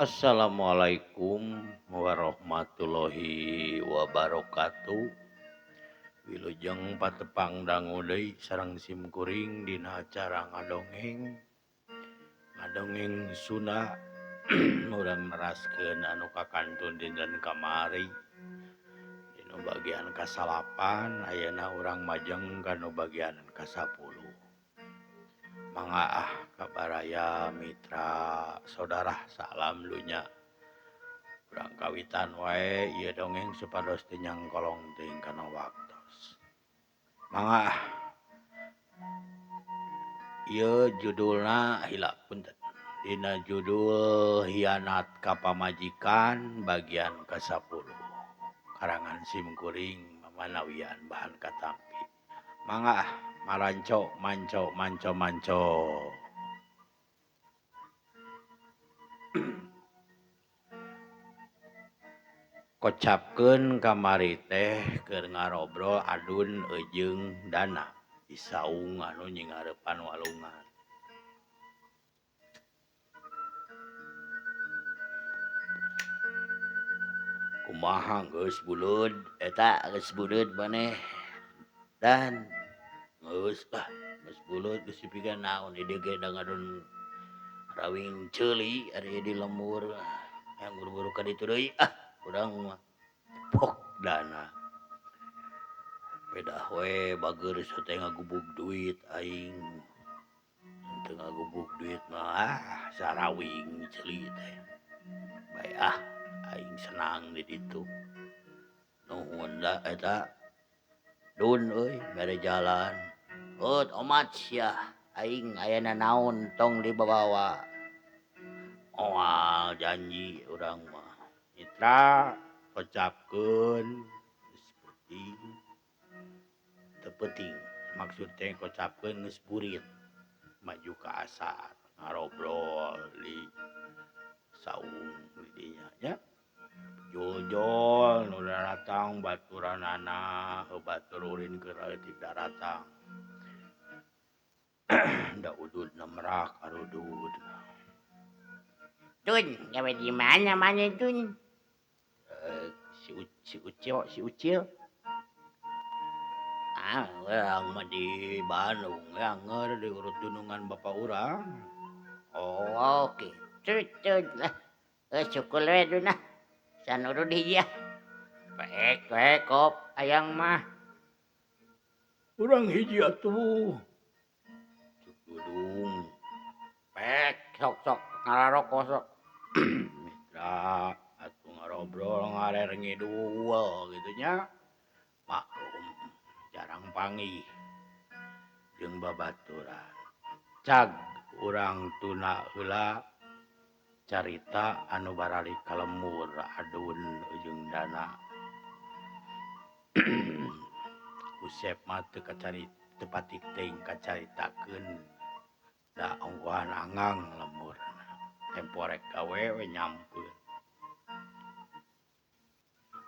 Assalamualaikum warahmatullahi wabarakatuh. Wilujeng patepang dangu deui sareng simkuring dina acara ngadongeng. Ngadongeng Sunda urang neraskeun anu kakantun dinten kamari. Dina bagian ka-9 ayeuna urang majeng kana bagian ka-10. Mangga ah kabaraya mitra saudara salam dunya. Urang kawitan wae ieu dongeng supados teu nyangkolong teuing kana waktos. Mangga ah. Ieu judulna hilap punten. Dina judul Hianat ka Pamajikan bagian ka-10. Karangan simkuring mamanawian bahan katampi. Mangga ah maranco manco manco manco. Kocapkeun kamari teh keur ngarobrol adun jeung dana di saung anu nyingareupan walungan. Kumaha geus buleud eta geus buleud maneh dan geus lah geus buleud geus dipikeun naon di dieu ge da ngadon rawing ceuli ari di lembur yang buru-buru ka ditu deui ah urang mah pok dana pedah we bager teh ngagubug duit aing teu ngagubug duit mah ah sarawing ceuli teh bae ah aing senang di ditu nuhun da eta dun euy mere jalan heut omat sia aing ayana naon tong dibawa moal janji urang mah mitra kocapkeun geus penting teu penting maksud teh kocapkeun geus burit maju ka asar ngarobrol di saung di dinya nya jol-jol nu daratang baturanana batur ulin keur leutik daratang da ududna merak arudud. Dun, gawe di mana mana Dun? Si Ucil, si Ucil. Ah, urang mah di Bandung, anger di urut dunungan bapak urang. Oh, oke. Cucut lah. Syukur we Dun ah. Sanurut hiji ah. Pek we kop ayang mah. Urang hiji atuh. Cuk Dudung. Pek sok-sok ngararoko sok. Mitra atuh ngarobrol ngarer ngidul gitu nya. Maklum jarang panggih jeung babaturan. Cag urang tuna heula carita anu baralik ka lembur adun jeung dana. Usep mah teu kacari teu patik teuing kacaritakeun da ongkohan anggang lembur. Temporek gawe we nyampeun.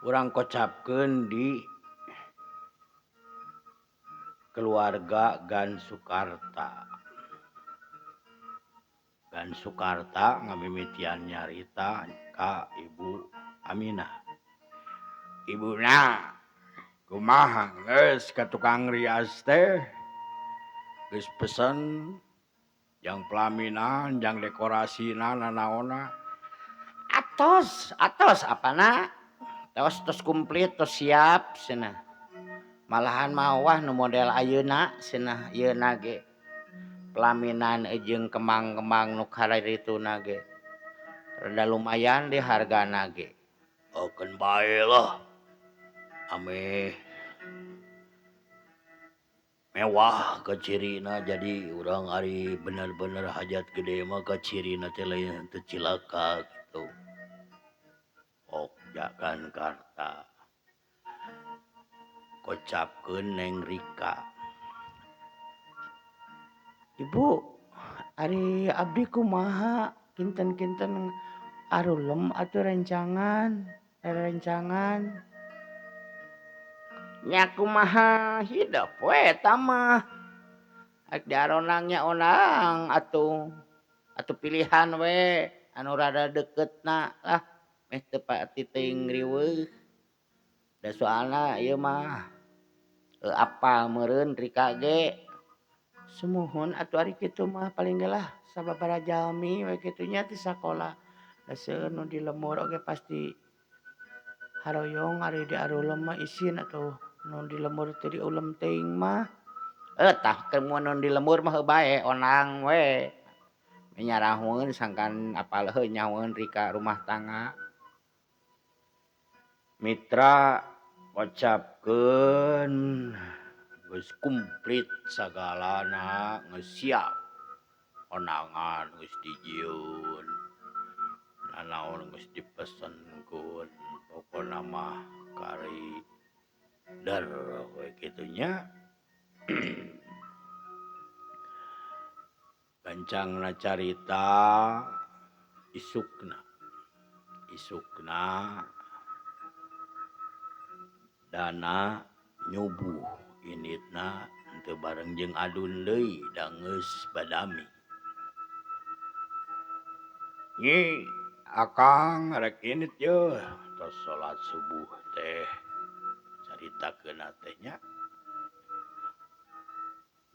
Urang kocapkeun di keluarga Gan Sukarta. Gan Sukarta ngamimitian nyarita ka Ibu Aminah. Ibuna kumaha geus ka tukang rias teh geus pesen jang pelaminan jang dekorasina nanaonna. Atos, atos apana? Tos tos komplit tos siap cenah. Malahan mah wah nu model ayeuna cenah ieu na ge. Pelaminan jeung kembang-kembang nu kararituna ge. Rada lumayan di hargana ge. Okeun bae lah. Ameh mewah ka cirina jadi urang ari bener-bener hajat gede mah ka cirina teh lain teu cilaka gitu. Ok jagan karta. Kocapkeun Neng Rika. Ibu, ari abdi kumaha kinten-kinten arulem atuh rencangan, rencangan. Nya kumaha hidup we eta mah. Arek diaronang nya onang atuh. Atuh pilihan we. anu rada deketna lah meh teu pati teuing riweuh. Da soalna ieu mah apal meureun Rika ge. Sumuhun atuh ari kitu mah paling ge lah sababaraha jalmi we kitu nya ti sakola. Da seueur nu di lembur oge pasti haroyong ari diarulem mah isin atuh nu di lembur teu diulem teuing mah. Tah mun nu di lembur mah heuh bae onang we. Nyarahoeun sangkan apal heuh nyahoeun Rika rumah tangga. Mitra kocapkeun geus kumplit sagalana geus siap. Onangan geus dijieun, nanaon geus dipesenkeun, pokona mah kari der we kitu nya. Gancangna carita isukna. Isukna dana nyubuh initna teu bareng jeung adun deui da geus badami. Nyi akang rek init yeuh tos salat subuh teh caritakeunna teh nya.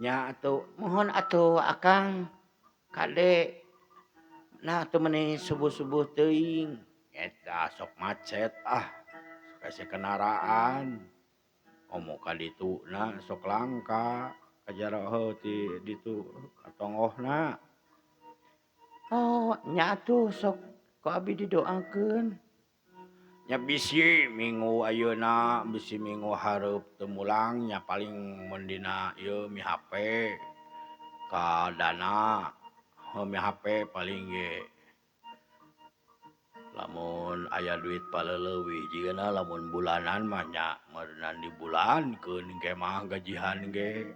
Nya atuh mohon atuh akang kade nah atuh meuni subuh-subuh teuing. Eta sok macet ah sok asa kendaraan. Komo ka dituna sok langka kajaraho ti ditu ka tonggohna. Oh nya atuh sok ku abi didoakeun. Nya bisi minggu ayeuna bisi minggu hareup teu mulang nya paling mun dina ieu mi HP ka dana heuh mi HP paling ge. Lamun aya duit paleleuwih jigana lamun bulanan mah nya meureunnan dibulankeun ge mah gajihan ge.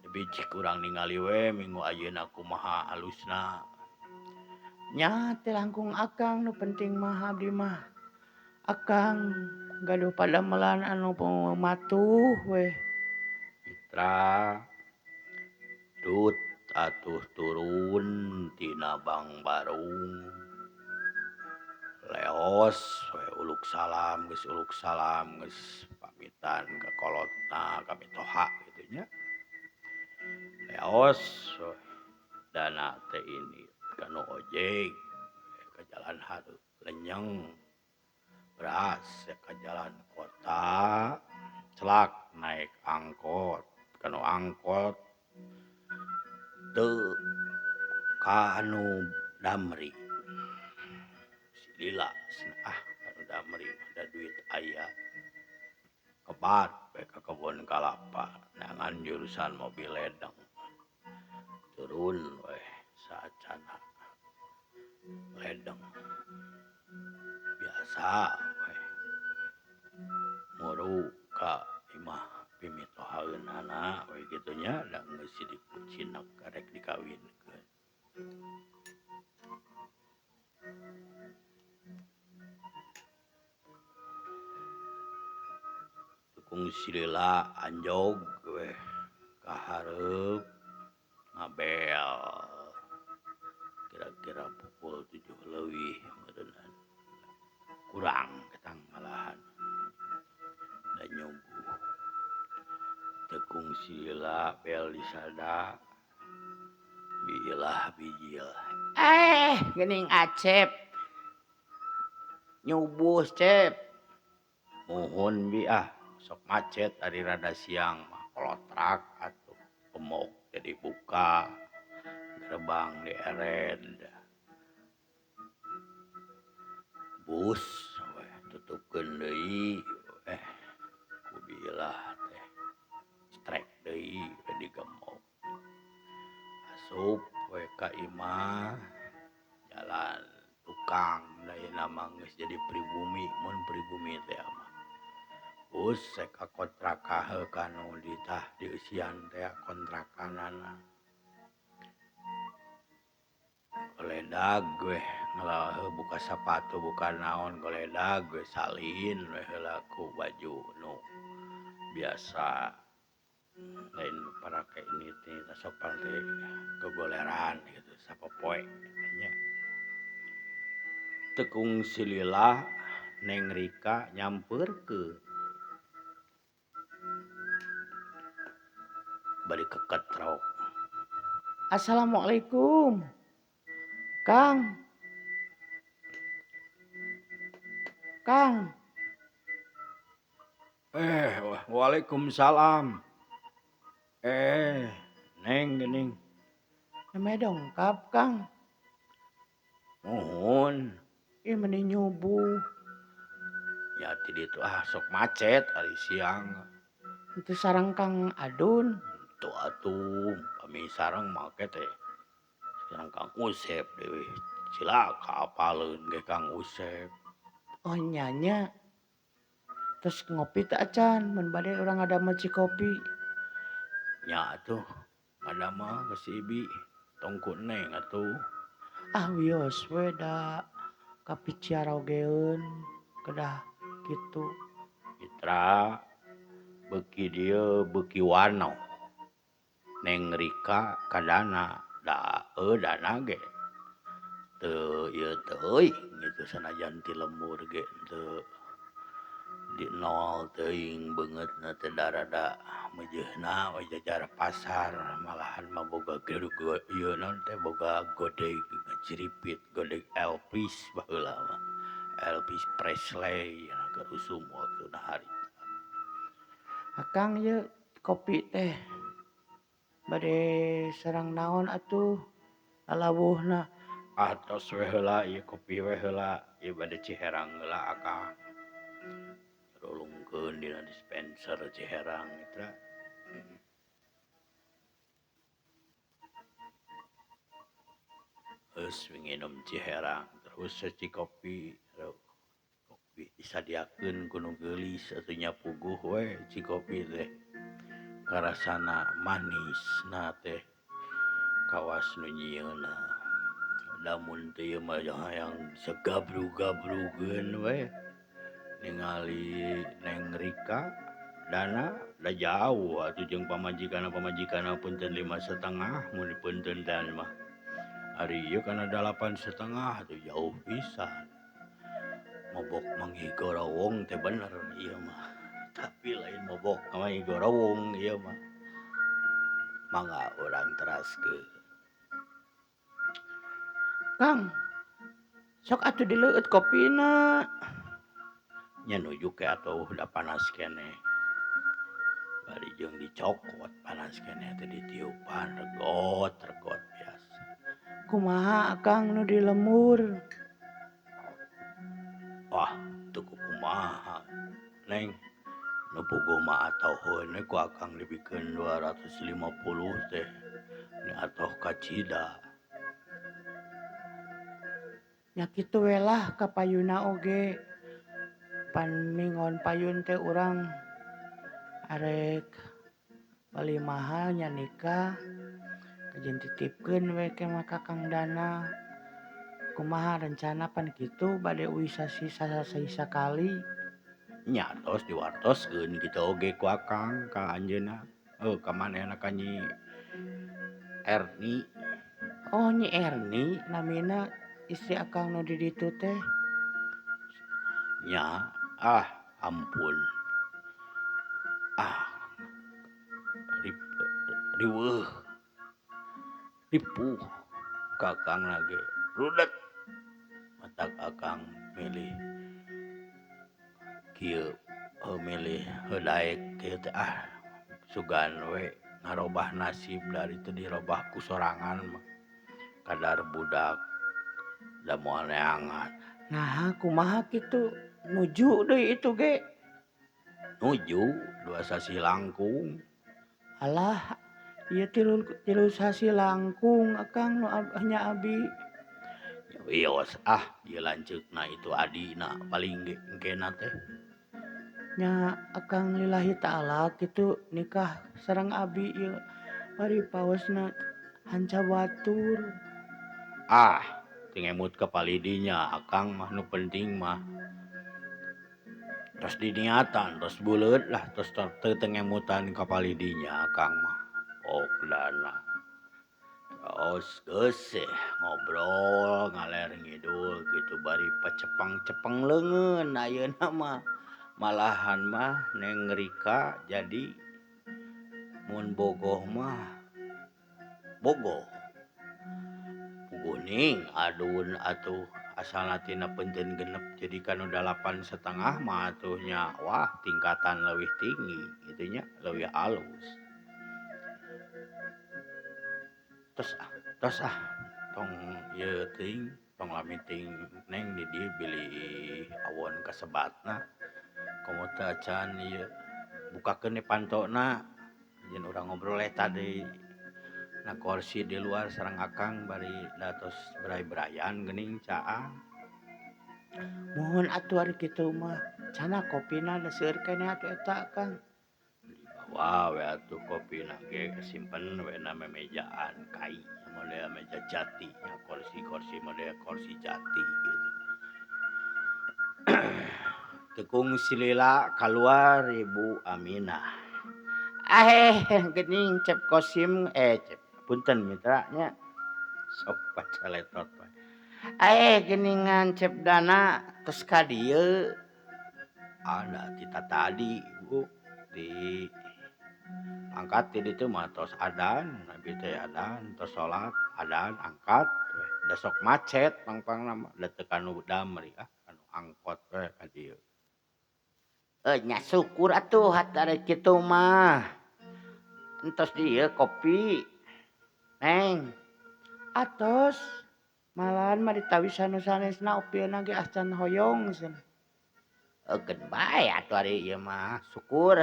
Tapi cik urang ningali we minggu ayeuna kumaha alusna. Nya teu langkung akang nu penting mah abdi mah. Akang gaduh padamelan anu matuh we. Mitra dut atuh turun tina Bangbarung. Leos we uluk salam geus pamitan ka kolotna ka mitoha kitu nya. Leos we dana teh ini kanu ojek ka jalan hareup lenyeng beras ka jalan kota celak naik angkot kanu angkot teu ka anu Damri. Lila ah kanu Damri da duit aya kebat we ka kebon kalapa neangan jurusan mobil ledeng turun we saacana ledeng biasa we muru ka imah pimitohaeunana we kitu nya da geus sidik cinek karek dikawinkeun. Tukung silila anjog we ka hareup ngabel kira-kira pukul 7 leuwih meureunnan kurang ketang malahan da nyubuh. Tekung silila bel disada bilah bijil. Geuning Acep nyubuh Cep. Muhun bi ah sok macet ari rada siang mah kolotrak atuh gemok jadi buka gerbang dieret bus we tutupkeun deui ku bilah teh strek deui we digemok asup we ka imah jalan tukang da ayeuna mah geus jadi pribumi mun pribumi teh mah. Bus ka kontraka heuh kanu ditah dieusian teh kontrakanana. Goledag we ngalah buka sapatu buka naon goledag we salin we heula ku baju nu biasa lain parake ini teh sopan teh kegoleran gitu sapopoe nya. Teu kungsi lila Neng Rika nyamperkeun bari keketrok. Assalamualaikum Kang. Kang. Waalaikumsalam. Neng geuning. Namanya dongkap Kang. Muhun. Ih meni nyubuh. Ya ti ditu ah sok macet ari siang. Itu sareng Kang Adun. Tuh atuh pami sareng make teh. Sareng Kang Usep deui. Cilaka apaleun ge Kang Usep. Oh nyanya. Terus ngopi teh acan mun bade urang ngadamel cikopi. Nya atuh ngadamel ka si Ibi tong ku Neng atuh. Ah wios we da kapiciarogeun kedah kitu. Mitra beuki dieu beuki wano. Neng Rika kadana da dana ge teu ieu teuing gitu sanajan ti lembur ge teu di nol teuing beungeutna teh darada meujeuhna we jajar pasar malahan mah boga ieu naon teh boga godeg ngaciripit godeg Elvis baheula mah Elvis Presley keur usum waktuna harita. Akang ieu kopi teh bade sareng naon atuh lalawuhna. Atos we heula ieu kopi we heula ieu bade ciherang heula akang. Rulungkeun dina dispenser ciherang mitra. Geus nginum ciherang terus cikopi kopi disadiakeun ku nu geulis atuh nya puguh we cikopi teh. Karasana manisna teh kawas nu nyieunna. Lamun teh ieu mah hayang sagabru-gabrugeun we. Ningali Neng Rika dana da jauh atuh jeung pamajikanna punten 5,5 mun dipunten dan mah. Ari ieu kana 8,5 atuh jauh pisan. Mobok manggih gorowong teh bener ieu mah. Tapi lain mobok manggih gorowong ieu mah. Mangga urang teraskeun. Kang, sok atuh dileueut kopina. Nya nuju ke atuh da panas keneh. Bari jeung dicokot panas keneh teh ditiupan regot regot biasa. Kumaha Akang nu di lembur? Wah, teu kumaha. Neng, nu puguh mah atoheun we ku Akang dibikeun 250 teh. Ni atoh kacida. Nya kitu we lah ka payuna oge. Pan mingon payun teh urang arek bali mahal nya nikah. Kajen titipkeun we ke mah ka Kang Dana. Kumaha rencana pan kitu bade uih sasih sakali. Nya tos diwartoskeun kitu oge ku Akang ka anjeunna. Ka manehna ka Nyi Erni. Oh Nyi Erni namina istri Akang nu di ditu teh. Nya ah ampun. Ah riweuh. Ripuh Kakang lagi rudet. Matak Akang milih kieu milih daek kieu teh ah sugan we ngarobah nasib dari teu dirobah ku sorangan mah. Kadar budak da moal neangan. Nah kumaha kitu nuju deui itu ge. Nuju 2 sasih langkung. Alah ieu tilu sasih langkung Akang nu nya abi. Wios ah ieu lanceukna itu adina paling ge engkena teh. Nya Akang lillahi ta'ala kitu nikah sareng abi ieu bari paosna hanca batur. Ah teu ngemut ka palidinya Akang mah nu penting mah tos diniatan tos buleut lah tos teu ngemutan ka palidinya Akang mah. Pok dana. Tos geus ngobrol ngaler ngidul kitu bari pacepang-cepeng leungeun ayeuna mah. Malahan mah Neng Rika jadi mun bogoh mah bogoh. Puguning adun atuh asalna tina peunteun genep jadi kanu 8,5 mah atuh nya wah tingkatan leuwih tinggi kitu nya leuwih alus. Tos ah tong ieu teuing tong lami teuing Neng di dieu bilih awon kasebatna. Komo teu acan ieu bukakeun pantona jeung urang ngobrol eta deui. Na kursi di luar sareng akang bari da tos beray-berayan geuning caang. Muhun atuh ari kitu mah cana kopina da seueur keneh atuh eta Kang. Dibawa we atuh kopina ge simpen we na memejaan kai model meja jati nya kursi-kursi model kursi jati gitu. Tekung silila kaluar Ibu Aminah. Geuning Cep Kosim cep punten mitra nya sok pacaletot we. Geuningan Cep Dana tos ka dieu. Ada tita tadi Bu di angkat di ditu mah tos adan abi teh adan tos salat adan angkat we da sok macet pangpangna mah da teu kanu damri ah kanu angkot we ka dieu. Nya syukur atuh hatare kitu mah. Entos dieu kopi. Neng. Atos malahan mah ditawisan nu sanesna opieuna ge acan hoyong cenah. Keun bae atuh ari ieu mah syukur.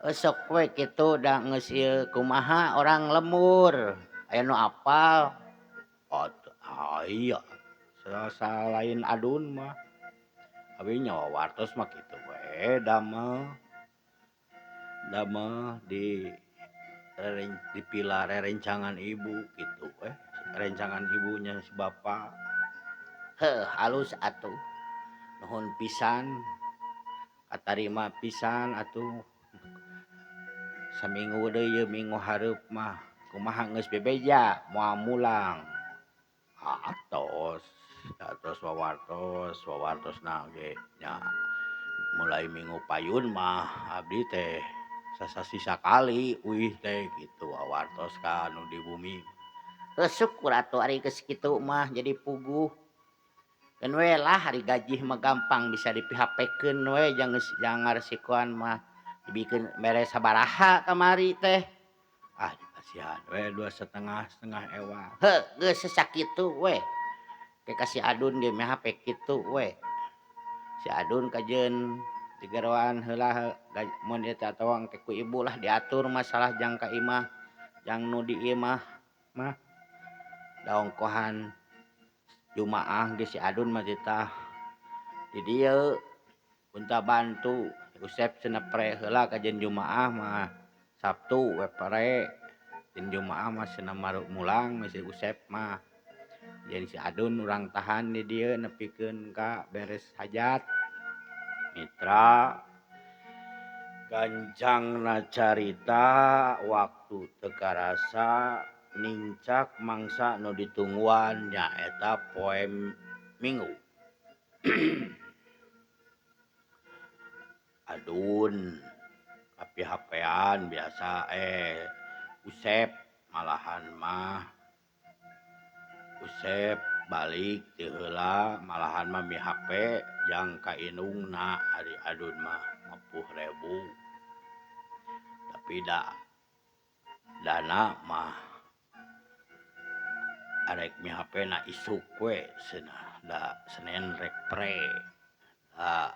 Sok we kitu da geus ieu kumaha orang lembur aya nu apal. Atuh aya salain adun mah. Abi nyawa wartos mah kitu we damel. Damel di dipila rerencangan ibu gitu rencangan ibunya si bapak. Heuh halus atuh. Nuhun pisan katarima pisan atuh. Saminggu deui ieu minggu hareup mah kumaha geus bebeja moal mulang. Atos atos wawartos wawartosna ge nya mulai minggu payun mah abdi teh sasasi sakali uih teh kitu wawartos ka nu di bumi. Syukur atuh ari geus kitu mah jadi puguh. Keun we lah ari gaji mah gampang bisa dipihapekeun we jang ngaresikoan mah dibikeun mere sabaraha kamari teh. Ah dikasihan we 2,5 ewa. Heuh geus sakitu we. Ke ka si Adun ge meh hape kitu we. Si Adun kajeun digeroan heula mun eta tawang teh ku ibu lah diatur masalah jang ka imah jang nu di imah mah daongkohan Jumaah ge si Adun mah titah di dieu punta bantu Usep cenah pre heula kajeun Jumaah mah Sabtu we pre jeung Jumaah mah cenah mulang si Usep mah. Jadi si Adun urang tahan di dieu nepikeun ka beres hajat. Mitra gancangna carita waktu teu karasa nincak mangsa nu ditungguan nyaeta poe Minggu. Adun api-hapean biasa Usep malahan mah Usep balik ti heula malahan mah mi hape jang ka indungna ari Adun mah 50.000. Tapi da dana mah arek mi hape na isuk we cenah da Senin rek pre. Da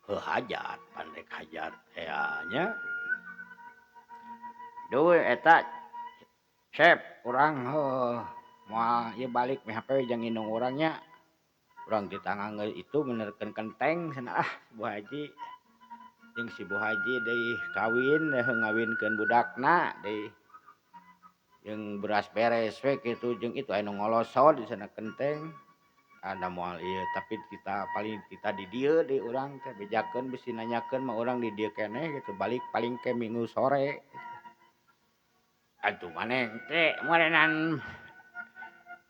heuh hajat pan rek hajat tea nya. Duh eta Sep urang heuh moal ieu balik mi hape jeung indung urang nya. Urang ditangang itu benerkeun kenteng cenah ah Bu Haji. Jeung si Bu Haji deui kawin heuh ngawinkeun budakna deui. Jeung beras beres we kitu jeung itu aya nu ngolosod di sana kenteng. Ada moal ieu tapi kita paling kita di dieu deui urang teh bejakeun bisi nanyakeun mah urang di dieu keneh gitu balik paling ke Minggu sore. Atuh maneh teh meureunan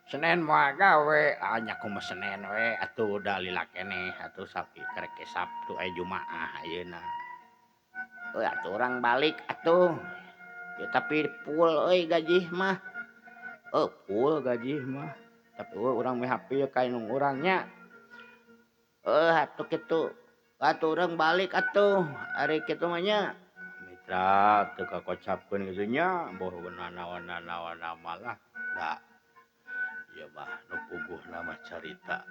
Senin moal gawe, ah nya kumaha Senin we atuh da lila keneh atuh sapi karek ge Sabtu aya Jumaah ayeuna. Heuh atuh urang balik atuh. Ya tapi full euy gaji mah. Heuh full gaji mah. Tapi eueuh urang mihapil ka indung urang nya. Heuh atuh kitu. Atuh urang balik atuh ari kitu mah nya. Mitra teu kakocapkeun kitu nya boh nanaon-nanaon malah da ieu mah nu puguhna mah carita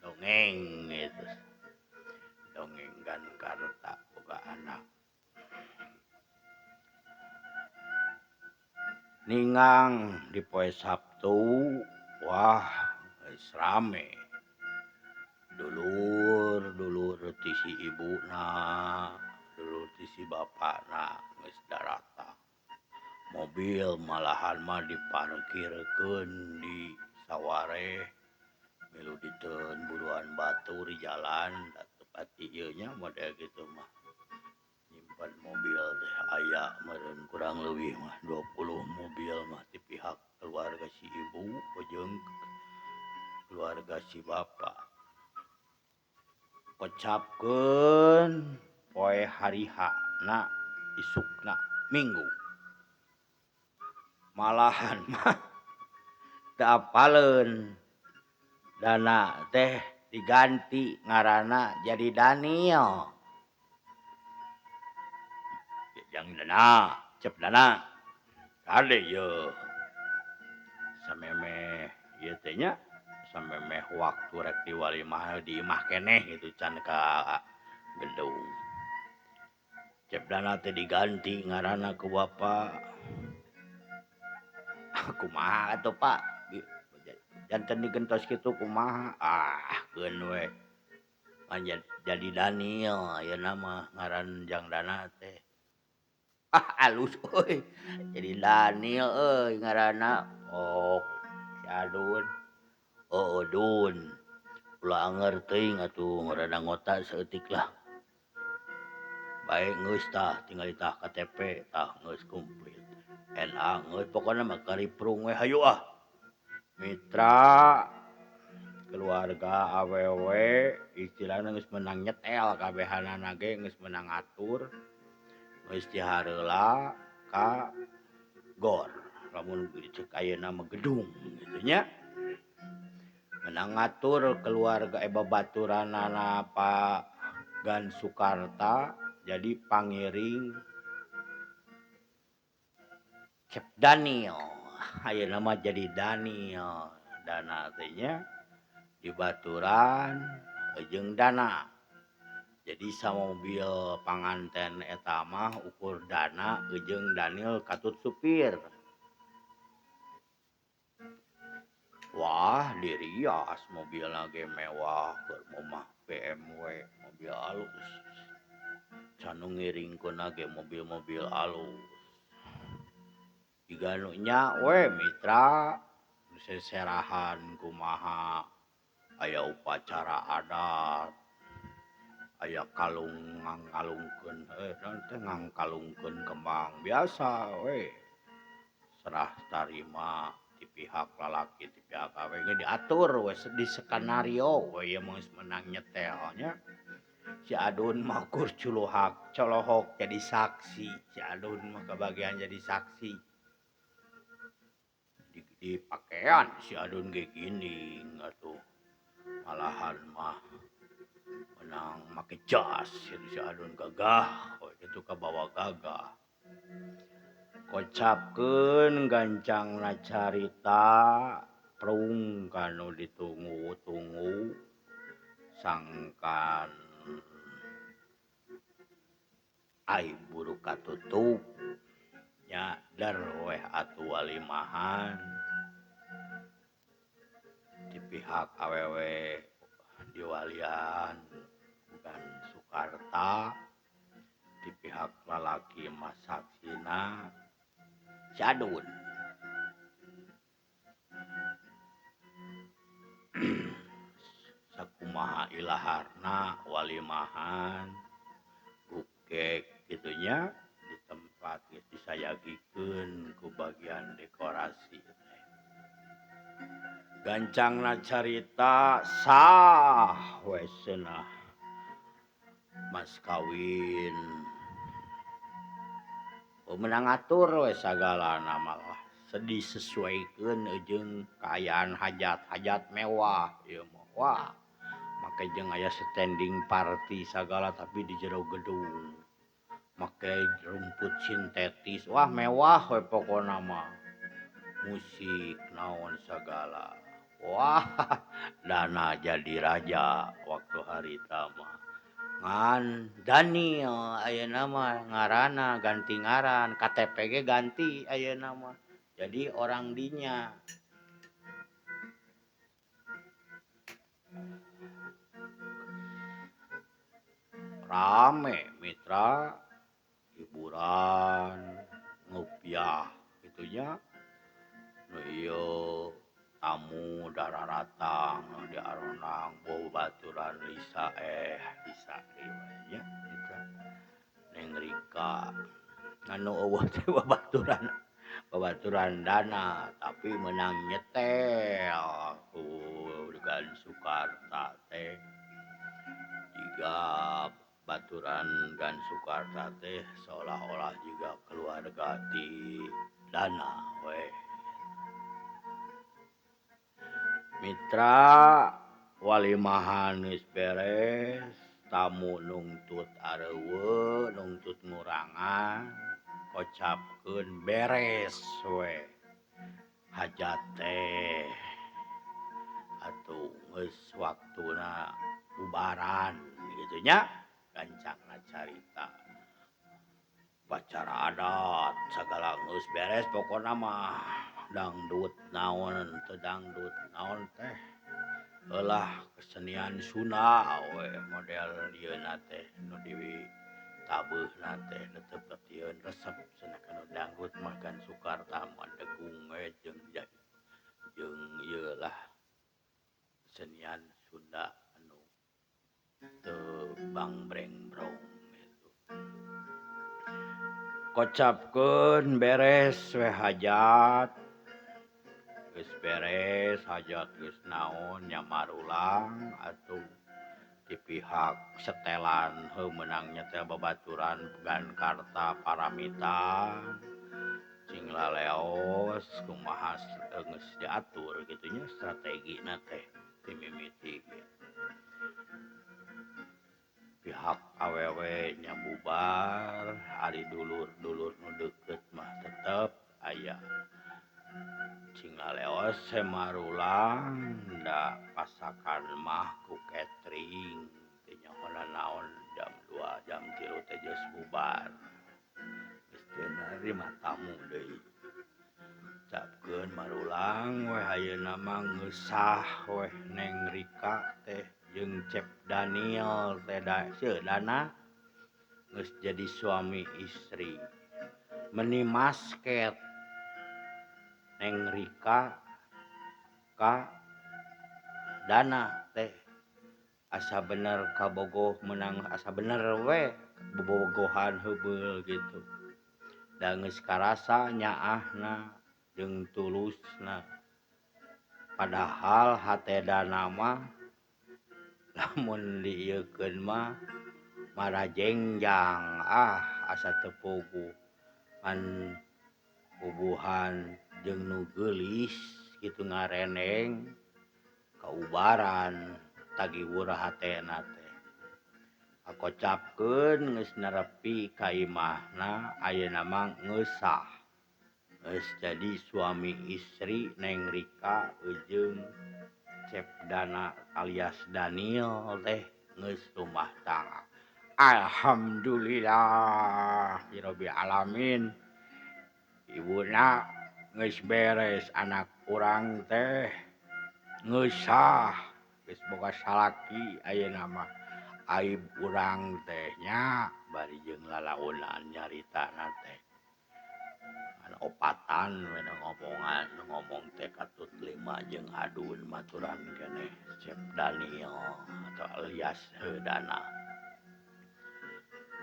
dongeng gitu. Dongeng Gankarta boga anak. Ningang di poe Sabtu, wah geus rame. Dulur-dulur ti si ibuna, dulur ti si bapana geus daratang. Mobil malahan mah diparkirkeun di saware milu diteun buruan batur di jalan da teu pati ieu nya model kitu mah. Nyimpen mobil teh aya meureun kurang leuwih mah 20 mobil mah ti pihak keluarga si ibu jeung keluarga si bapa. Kocapkeun poe hari H na isukna Minggu. Malahan mah teu apaleun dana teh diganti ngaranna jadi Daniel. Jang dana, cep dana. Kade ye. Samemeh ieu teh nya, samemeh waktu rek diwalimah di imah keneh gitu can ka gedung. Cep dana teh diganti ngaranna ku bapa. Kumaha atuh Pak? Janten digentos kitu kumaha? Ah, keun we. Jadi Daniel ayeuna mah ngaran jang dana teh. Ah, alus euy. Jadi Daniel euy ngaranna. Oh, si Adun. Oh, Dun. Ulah anger teuing atuh ngaranna ngota saeutik lah. Bae geus tah tingali tah KTP tah geus komplit. NA geus pokona mah kariprung we hayu ah. Mitra keluarga awewe istilahna geus menang nyetel kabehanana ge geus menang ngatur. Geus dihareula ka gor. Lamun cek ayeuna mah gedung kitu nya. Menang ngatur keluarga babaturanana Pak Gan Sukarta jadi pangiring Cep Daniel. Ayeuna mah jadi Daniel. Dana teh nya dibaturan jeung dana. Jadi samobil panganten eta mah ukur dana jeung Daniel katut supir. Wah, dirias mobilna ge mewah keur mah BMW, mobil alus. Can nu ngiringkeunna ge mobil-mobil alus. Jiga nu nya we mitra seserahan kumaha aya upacara adat. Aya kalung ngalungkeun naon teh ngangkalungkeun kembang biasa we. Serah tarima ti pihak lalaki ti pihak awewe ge diatur we di skenario we ieu mah geus menang nyetel nya. Si Adun mah kur culuhak colohok jadi saksi, si Adun mah kabagian jadi saksi. Di pakaian si Adun ge ginding atuh. Malahan mah menang make jas si Adun gagah we kitu kabawa gagah. Kocapkeun gancangna carita prung kanu ditunggu-tunggu sangkan ai buru katutup nya der weh atuh walimahan di pihak awewe diwalian bukan Sukarta, di pihak lalaki mah saksina si Adun. Sakumaha ilaharna walimahan bukek gitunya di tempat tempat geus disayagikeun ku bagian dekorasi teh. Gancangna carita sah we cenah mas kawin. Menang atur we sagalana malah disesuaikeun jeung kaayaan hajat-hajat mewah ieu mah. Wah, make jeung aya standing party sagala tapi di jero gedung. Make rumput sintetis, wah mewah we pokona mah. Musik naon sagala. Wah, dana jadi raja waktu harita mah. Ngan Daniel ayeuna mah ngaranna ganti ngaran, KTP ge ganti ayeuna mah. Jadi orang dinya. Rame mitra hiburan ngupiah gitunya. Nu ieu tamu dararatang di aronang baturan Lisa Lisa nya mitra Neng Rika anu eueuh teh babaturan dana tapi menang nyetel ku Gan Sukarta teh jiga baturan Gan Sukarta teh seolah-olah juga keluarga ti dana we. Mitra walimahan geus beres tamu nungtut areuweuh nungtut ngurangan kocapkeun beres we hajat teh atuh geus waktuna bubaran kitu nya gancangna carita upacara adat sagala geus beres pokona mah dangdut naon teu dangdut naon teh heulah kesenian Sunda we model dieuna teh nu ditabeuhna teh nu teu patieun resep cenah kana dangdut mah Gan Sukarta mah degung we jeung ieu lah kesenian Sunda anu teu bangbreng-brong gitu. Kocapkeun beres we hajat geus beres hajat geus naon nya marulang atuh di pihak setelan heuh meunang nyetel babaturan Gan Karta Paramita cing laleos kumaha geus diatur kitu nya strategina teh ti mimiti ge. Pihak awewe nya bubar ari dulur-dulur nu deukeut mah tetep aya. Cing laleos semarulang da pasakan mah ku catering teu nyaho naon jam 2 jam 3 teh geus bubar. Geus teu narima tamu deui. Capkeun marulang we ayeuna mah geus sah we Neng Rika teh jeung Cep Daniel teh dana geus jadi suami istri. Meni masket Neng Rika ka dana teh asa bener kabogoh menang asa bener we bobogohan heubeul gitu. Da geus karasa nyaahna jeung tulusna. Padahal hate dana mah lamun diieukeun mah marajengjang asa teu puguh pan bubuhan jeung nu geulis kitu ngareneng kaubaran tagiwur hatena teh. Akocapkeun geus nerepi ka imahna ayeuna mah geus sah. Geus jadi suami istri Neng Rika jeung Cep Dana alias Daniel teh geus rumah tangga. Alhamdulillah rabbil alamin. Ibuna geus beres anak urang teh geus sah geus boga salaki ayeuna mah aib urang teh nya bari jeung lalaunan nyaritana teh. Opatan we ngomongan ngomong teh katut lima jeung adun maturan keneh Cep Daniel atau alias Dana.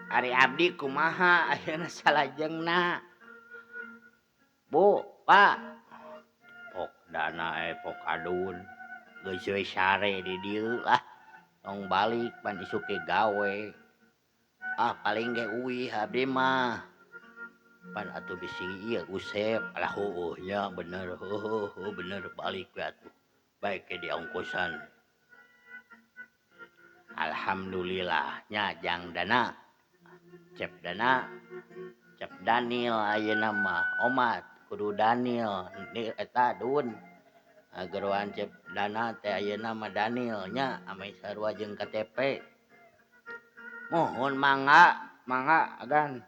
Ari abdi kumaha ayeuna salajengna Bu, Pak. Pok dana pok adun geus we sare di dieu lah. Tong balik pan isuk ge gawe. Ah paling ge uih abdi mah. Pan atuh bisi ieu Usep alah heueuh nya bener heueuh bener balik we atuh. Bae ke diongkosan. Alhamdulillah nya jang dana. Cep dana. Cep Daniel ayeuna mah omat kudu Daniel eta dun. Geroan cep dana teh ayeuna mah Daniel nya ame sarua jeung KTP. Mohon mangga, mangga agan.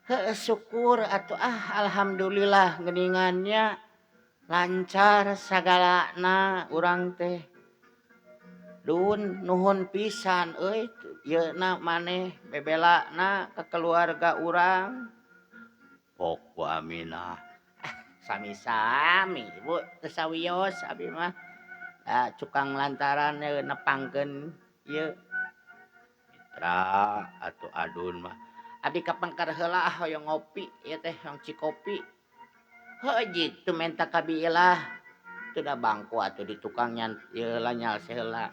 Heueuh syukur atuh ah alhamdulillah geuningannya lancar sagalana urang teh. Dun nuhun pisan euy ieu na maneh bebelana ka keluarga urang. Pok Bu Aminah. Sami-sami Bu teu sawios abi mah. Da cukang lantaran nepangkeun ieu mitra atuh adun mah. Abdi kapengker heula hoyong ngopi ieu teh hoyong cikopi. Heueuh jitu menta ka biilah. Teu da bangku atuh di tukang nyan ieu heula nyalse heula.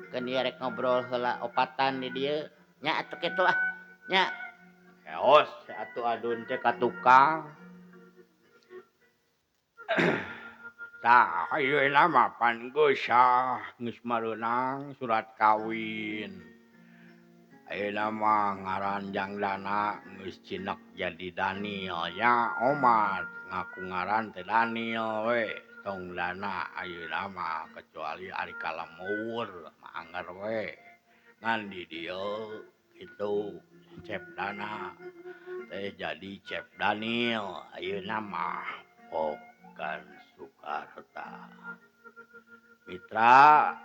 Keun ieu rek ngobrol heula opatan di dieu. Nya atuh kitu ah. Nya. Heos atuh adun teh ka tukang. Tah ayeuna mah pan geus sah geus mareunang surat kawin. Ayeuna mah ngaran jang dana geus cinek jadi Daniel nya omat ngaku ngaran teh Daniel we tong dana ayeuna mah kecuali ari ka lemur mah anger we ngan di dieu kitu Cep Dana teh jadi Cep Daniel ayeuna mah Pokan Sukarta. Mitra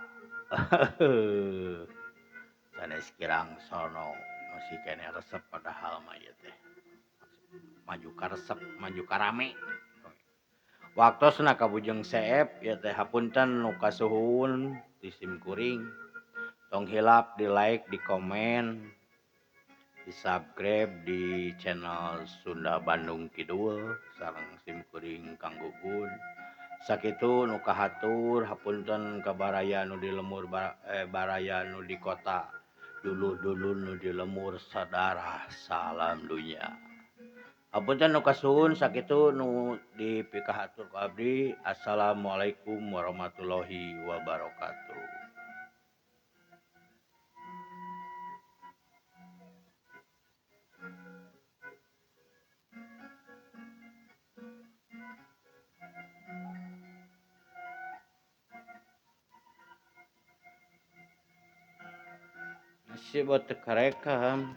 sanes kirang sono masih keneh resep padahal mah ieu teh maju ka resep maju ka rame. Waktosna ka Bujeng Seep ieu teh hapunten nu kasuhun ti sim kuring. Tong hilap di like, di komen, di subscribe di channel Sunda Bandung Kidul sareng sim kuring Kang Gugun. Sakitu nu kahatur hapunten ka baraya nu di lemur baraya nu di kota dulur-dulur nu di lemur saudara salam dunya. Hapunten nu kasuhun sakitu nu dipikahatur ku abdi. Assalamualaikum warahmatullahi wabarakatuh. Masih buat karekam.